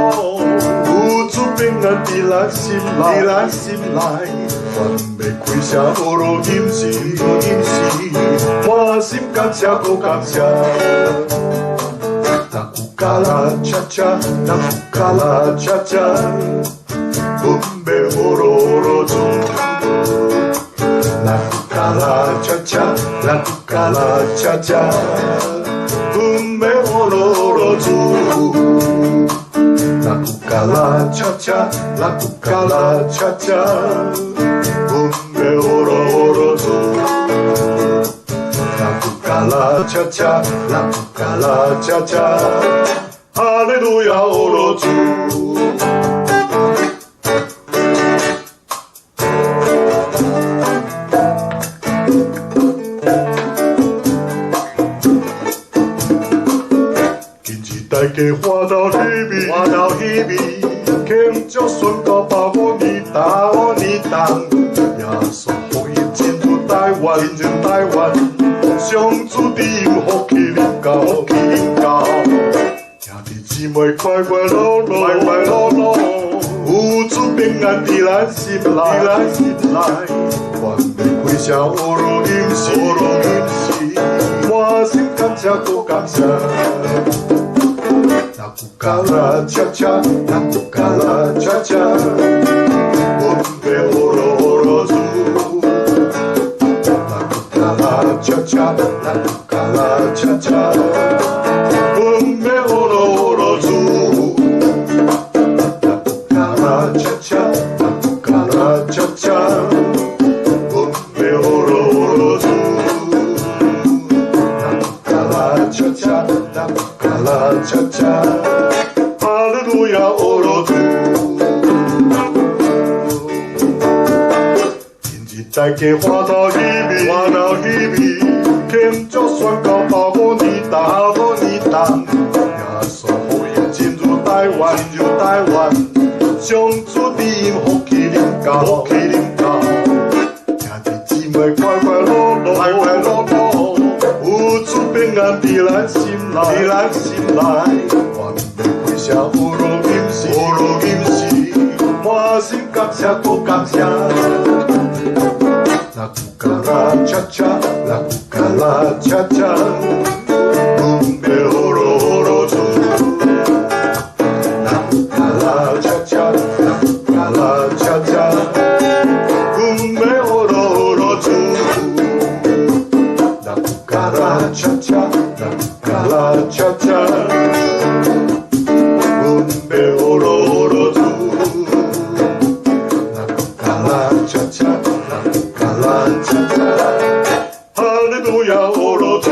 有主平安佇咱心內，佇咱心內。願欲開聲呵咾吟詩，吟詩，滿心感謝閣感謝。啦咕嘎啦恰恰，啦咕嘎啦恰恰，阮欲呵咾呵咾主。啦咕嘎啦恰恰，啦咕嘎啦恰恰，阮欲呵咾呵咾主。啦咕嘎啦恰恰，啦咕嘎啦恰恰，阮欲呵咾呵咾主。啦咕嘎啦恰恰，啦咕嘎啦恰恰，哈利路亞，呵咾主。今日大家歡樂喜美，歡樂喜美，慶祝宣告150年，150年冬。耶穌福音進入台灣，進入台灣，上主賜福氣臨到，福氣臨到。兄弟姊妹快快樂樂，快快樂樂，有主平安佇咱心內，佇咱心內。願欲開聲呵咾吟詩，呵咾吟詩，滿心感謝閣感謝。啦咕嘎啦恰恰，啦咕嘎啦恰恰，阮欲呵咾呵咾主。啦咕嘎啦恰恰，啦咕嘎啦恰恰，阮欲呵咾呵咾主。啦咕嘎啦恰恰，啦咕嘎啦恰恰，阮欲呵咾呵咾主。啦咕嘎啦恰恰，啦咕嘎啦恰恰，哈利路亞，呵咾主。今日大家歡樂喜美，歡樂喜美，慶祝宣告150年，150年冬。耶穌福音進入台灣，進入台灣，上主賜福氣臨到，福氣臨到。兄弟姊妹快快樂樂，快快樂樂，有主平安佇咱心內，佇咱心內。願欲開聲呵咾吟詩，呵咾吟詩，滿心感謝閣感謝。啦咕嘎啦恰恰，啦咕嘎啦恰恰，阮欲呵咾呵咾主。啦咕嘎啦恰恰，啦咕嘎啦恰恰，阮欲呵咾呵咾主。啦咕嘎啦恰恰，啦咕嘎啦恰恰，阮欲呵咾呵咾主。啦咕嘎啦恰恰，啦咕嘎啦恰恰，哈利路亞，呵咾主。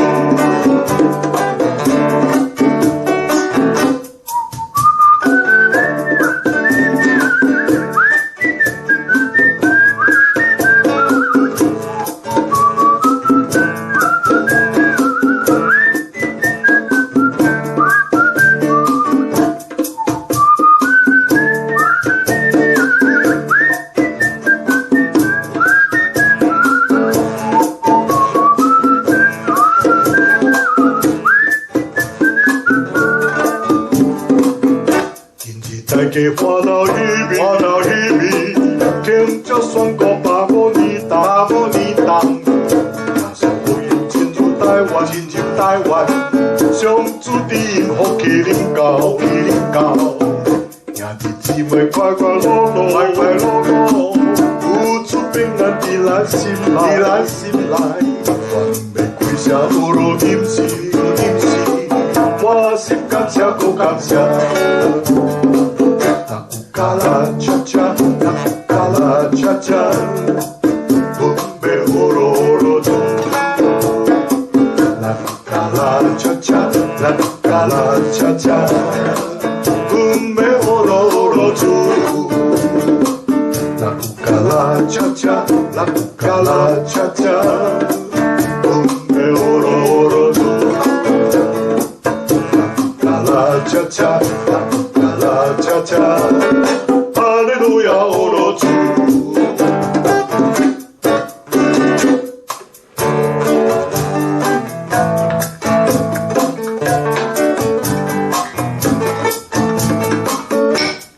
今日大家歡樂喜美，歡樂喜美，慶祝宣告150年，150年冬。耶穌福音進入台灣，進入台灣，上主賜福氣臨到，福氣臨到。兄弟姊妹快快樂樂，快快樂樂，有主平平安佇咱心內，佇咱心內。愿欲開聲學羅吟詩，吟詩，滿心感謝閣感謝。啦咕嘎啦恰恰，啦咕嘎啦恰恰，阮欲學羅羅主。啦咕嘎啦恰恰，啦咕嘎啦恰恰，阮欲學羅羅主。啦咕嘎啦恰恰，啦咕嘎啦恰恰，阮欲學羅羅主。啦咕嘎啦恰恰，啦咕嘎啦恰恰，哈利路亞學羅主。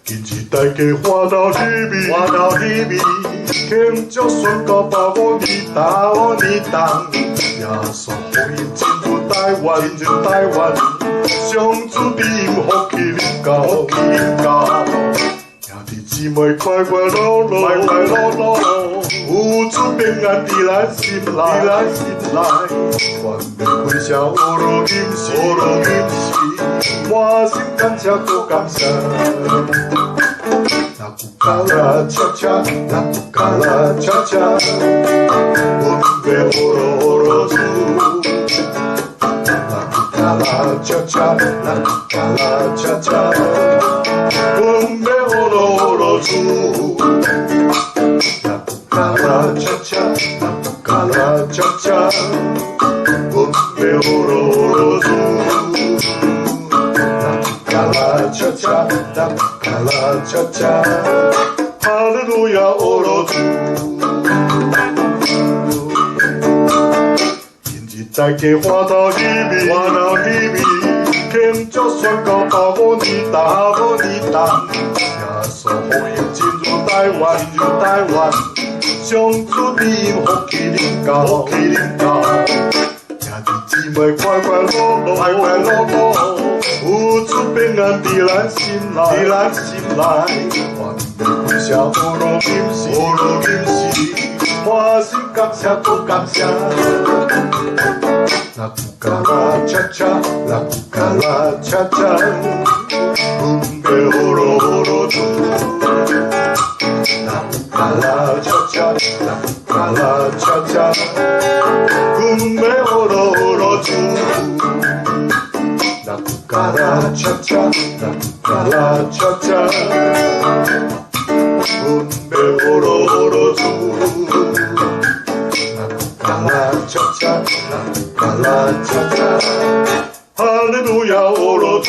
今日大家歡鬧喜美，歡鬧喜美，慶祝宣告85年，85年誕。耶穌福音進入台灣，進入台灣，上主賜福氣臨到，福氣臨到。兄弟姊妹快快樂樂，快快樂樂，有主平安佇咱心內，佇咱心內。願欲開聲學羅吟詩，學羅吟詩，滿心感謝閣感謝。啦咕嘎啦恰恰，啦咕嘎啦恰恰，阮欲學羅羅主。啦咕嘎啦恰恰，啦咕嘎啦恰恰，阮欲學羅羅主。啦咕嘎啦恰恰，啦咕嘎啦恰恰，阮欲學羅羅主。啦咕嘎啦恰恰，啦咕嘎啦恰恰，哈利路亞學羅主。今日大家歡鬧喜美，歡鬧喜美，慶祝宣告85年，85年誕。耶穌福音進入台灣，進入台灣，上主賜福氣臨到，福氣臨到。兄弟姊妹快快樂樂，快快樂樂，有主平安佇咱心內，佇咱心內。願欲開聲學羅吟詩，學羅吟詩，滿心感謝閣感謝。啦咕嘎啦恰恰，啦咕嘎啦恰恰，阮欲學羅羅主。啦咕嘎啦恰恰，啦咕嘎啦恰恰，阮欲學羅羅主。啦咕嘎啦恰恰，啦咕嘎啦恰恰，阮欲學羅羅主。啦咕嘎啦恰恰，啦咕嘎啦恰恰，哈利路亞學羅主。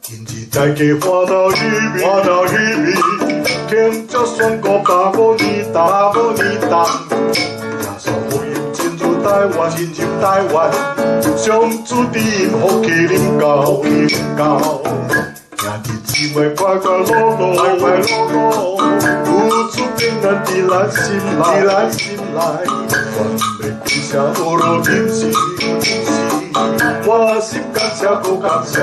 今日大家歡鬧喜美，歡鬧喜美，慶祝宣告85年，85年誕。耶穌福音進入台灣，進入台灣，上主賜福氣臨到，福氣臨到。兄弟姊妹快快樂樂，快快樂樂，有主平安佇咱心內，佇咱心內。願欲開聲學羅吟詩，吟詩，滿心感謝閣感謝。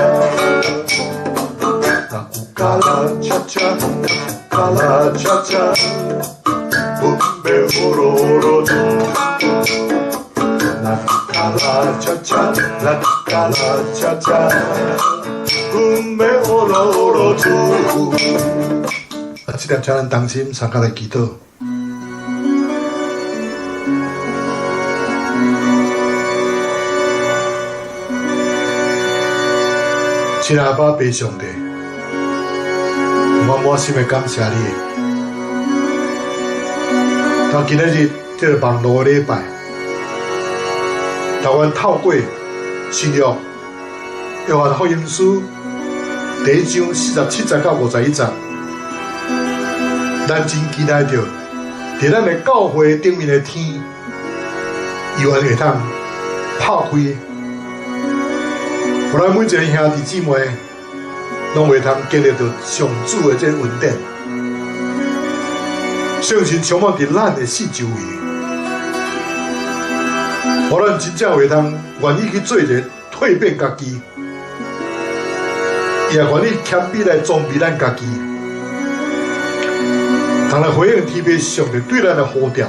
啦咕嘎啦恰恰，啦咕嘎啦恰恰，阮欲學羅羅主。啦咕嘎啦恰恰，啦咕嘎啦恰恰，阮欲學羅羅主。啊，這粒請咱同心相佮來祈禱。親愛的阿爸父上帝，我滿心的感謝你。當今仔日這个網路的禮拜，台灣透過新約約翰福音書第一章47節到51節，咱真期待著，佇咱的教會頂面的天，猶原會當拍開，予咱每一個兄弟姊妹，攏會當經歷著上主的這個恩典，聖神充滿佇咱的四周圍，予咱真正會當願意去做一個蛻變家己，也願意謙卑來裝備咱家己，當來回應天父上帝對咱的呼召，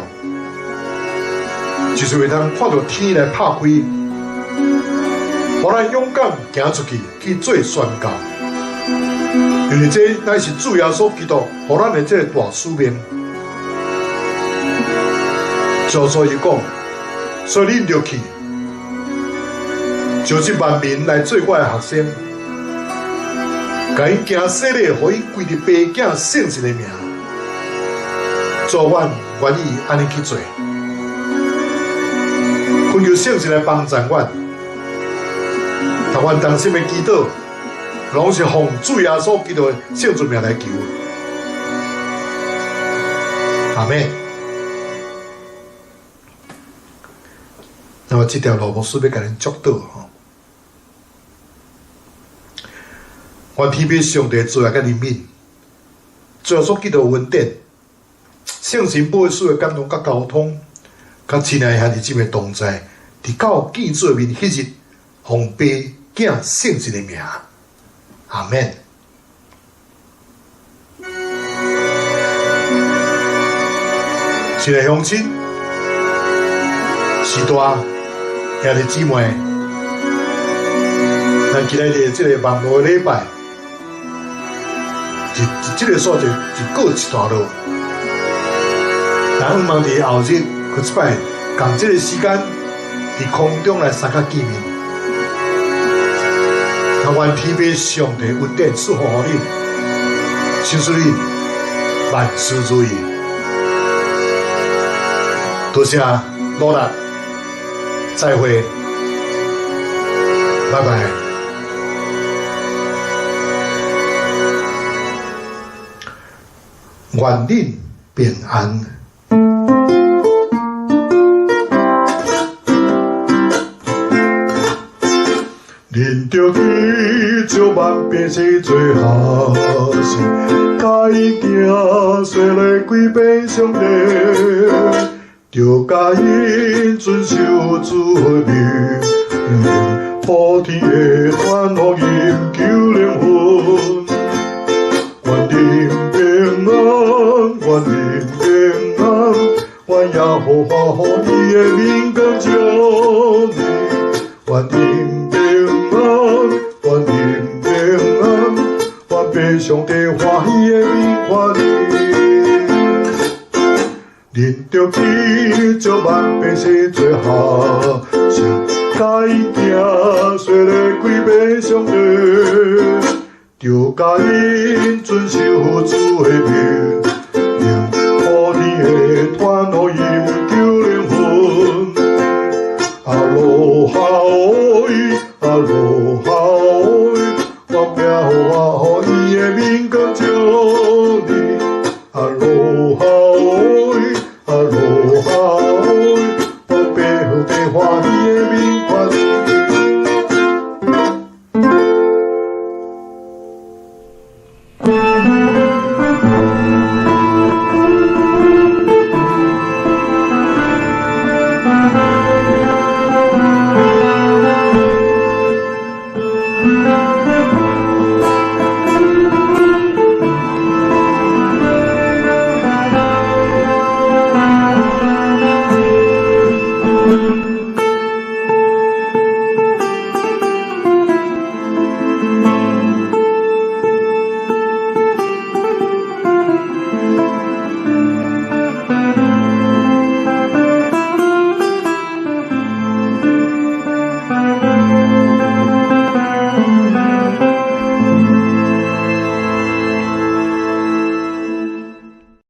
就是會當看著天來拍開，予咱勇敢行出去去做宣告。因為這乃是主耶穌基督予咱的這個大使命。就所以講，所以恁著去，召集萬民來做我的學生，共𪜶行洗禮，予𪜶歸佇父子聖神的名。主，阮願意按呢去做，懇求聖神來幫助阮，逐阮同心的祈禱，攏是奉主耶穌基督的聖尊名來求。阿們。那麼這條路牧師欲共恁祝禱吼，願天父上帝慈愛佮憐憫，主耶穌基督恩典，聖神保惠師的感動佮交通，佮親愛兄弟姊妹同在，直到見主的面彼日，奉父子聖神的名，阿們。親愛鄉親，序大兄弟姊妹，咱今仔日這個網路的禮拜，佇這個所在就告一段落。咱向望佇後日，閣一擺仝這個時間，佇空中來相佮見面。那願天父上帝恩典賜福予恁，賜予恁萬事如意。多謝努力，再會，拜拜。願恁平安。恁著去召萬百姓做學生，共𪜶行洗禮歸變上帝，著教𪜶遵守主的命令，普天的傳福音救靈魂。願恁平安，願恁平安，願耶和華予伊的面光照你，願恁平安，願恁平安，願父上帝歡喜的面看你。恁著去召萬百姓做學生，共𪜶行洗禮歸變上帝，著教𪜶遵守主的命令，普天的傳福音救靈魂。阿羅哈伊，阿羅哈伊，願耶和華予伊的面光照你。阿羅哈